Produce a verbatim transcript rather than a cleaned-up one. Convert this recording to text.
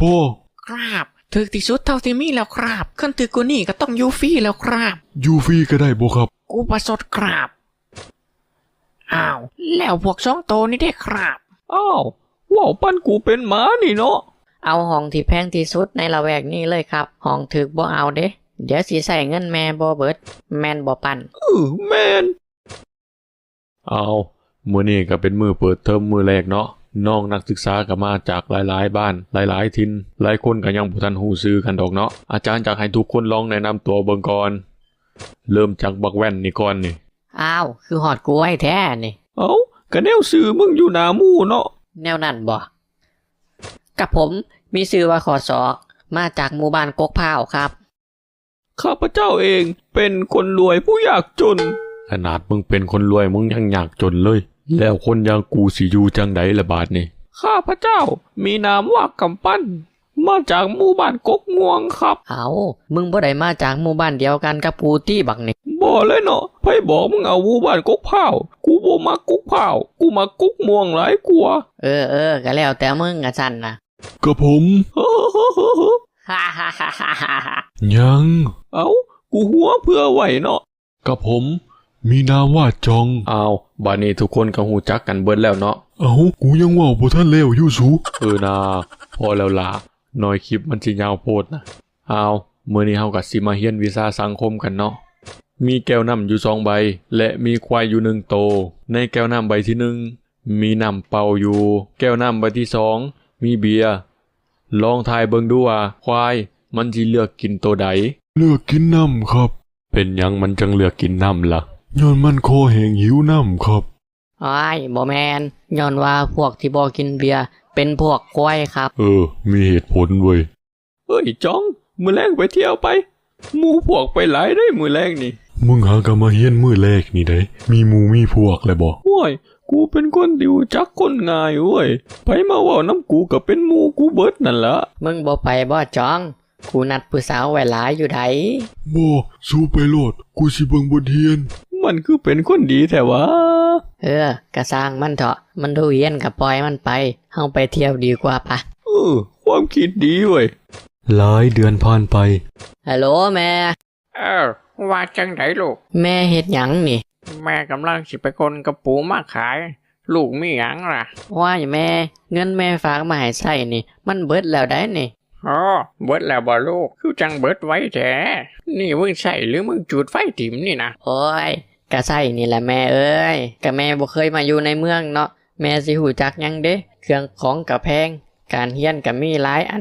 พ่อ ครับ ถืกที่สุดเท่าที่มีแล้วครับ คันถืกกว่านี้ก็ต้องอยู่ฟรีแล้วครับ อยู่ฟรีก็ได้บ่ครับ กูประชดครับ อ้าว แล้วพวกสองโตนี่เด้ครับ อ้าว เว้าปันกูเป็นหมานี่เนาะ เอาห้องที่แพงที่สุดในละแวกนี้เลยครับ ห้องถืกบ่เอาเด้ เดี๋ยวสิใช้เงินแม่บ่เบิด แม่นบ่ปัน เออ แม่น เอา มื้อนี้ก็เป็นมื้อเปิดเทอมมื้อแรกเนาะ น้องนักศึกษาก็มาจากหลายๆบ้าน หลายๆถิ่น หลายคนก็ยังบ่ทันฮู้ชื่อกันดอกเนาะ อาจารย์อยากให้ทุกคนลองแนะนำตัวเบิ่งก่อน เริ่มจากบักแว่นนี่ก่อนนี่ อ้าว คือฮอดกูไวแท้นี่ เอ้า ก็แนวชื่อมึงอยู่หน้าหมู่เนาะ แนวนั้นบ่ กับผมมีชื่อว่า ขอสอ มาจากหมู่บ้านกกพร้าวครับ ข้าพเจ้าเองเป็นคนรวยผู้ยากจน ขนาดมึงเป็นคนรวยมึงยังยากจนเลย แล้วคนอย่างกูสิอยู่จั่งใดล่ะบาดนี้ ข้าพเจ้ามีนามว่ากำปั้น มาจากหมู่บ้านกกม่วงครับ เอ้า มึงบ่ได้มาจากหมู่บ้านเดียวกันกับกูติบักนี่ บ่เลยเนาะ ไผบอกมึงเอาหมู่บ้านกกพร้าว กูบ่มักกกพร้าว กูมักกกม่วงหลายกว่า เออ เออ ก็แล้วแต่มึงอะซั่นนะ กับผม ฮ่าฮ่าฮ่าฮ่าฮ่าฮ่า ยัง เอ้า กูหัวเพื่อไว้เนาะ กับผม มีนามว่าจอง อ้าว บาดนี้ทุกคนก็ฮู้จักกันเบิดแล้วเนาะ เอ้า กูยังเว้าบ่ทันแล้วอยู่สู เออนา พอแล้วล่ะ หน่อยคลิปมันสิยาวโพดนะ อ้าว มื้อนี้เฮาก็สิมาเรียนวิชาสังคมกันเนาะ มีแก้วน้ำอยู่สองใบ และมีควายอยู่หนึ่งโต ในแก้วน้ำใบที่หนึ่ง มีน้ำเปล่าอยู่ แก้วน้ำใบที่สอง มีเบียร์ ลองทายเบิ่งดูว่าควายมันสิเลือกกินโตใด เลือกกินน้ำครับ เป็นหยังมันจั่งเลือกกินน้ำล่ะ ย้อนมันคอแห้งหิวน้ำครับ อ้าย บ่แม่น ย้อนว่าพวกที่บ่กินเบียร์เป็นพวกควายครับ เออ มีเหตุผลเว้ย เอ้ยจอง มื้อแลงไปเที่ยวไป หมู่พวกไปหลายเด้มื้อแลงนี่ มึงหากะมาเรียนมื้อแรกนี่ได๋ มีหมู่มีพวกแล้วบ่ โอ้ย กูเป็นคนที่รู้จักคนง่ายเว้ย ไผมาเว้านำกูก็เป็นหมู่กูเบิดนั่นล่ะ มึงบ่ไปบ่จอง กูนัดผู้สาวไว้หลายอยู่ได๋ บ่ สูไปโลด กูสิเบิ่งบทเรียน มันคือเป็นคนดีแท้วะ เออ กะซ่างมันเถาะ มันทุเรียนกะปล่อยมันไป เฮาไปเที่ยวดีกว่าปะ เออ ความคิดดีเว้ย หลายเดือนผ่านไป ฮัลโหลแม่ เออ ว่าจั่งใดลูก แม่เฮ็ดหยังนี่ แม่กำลังสิไปขนกะปูมาขาย ลูกมีหยังล่ะ ว้ายแม่ เงินแม่ฝากมาให้ใช้นี่ มันเบิดแล้วได๋นี่ อ๋อ เบิดแล้วบ่ลูก คือจั่งเบิดไวแท้ นี่มึงใช้หรือมึงจูดไฟถิ่มนี่นะ โอ้ย กะใช้นี่แหละแม่เอ้ย กะแม่บ่เคยมาอยู่ในเมืองเนาะ แม่สิฮู้จักหยังเด้ เครื่องของกะแพง การเรียนกะมีหลายอัน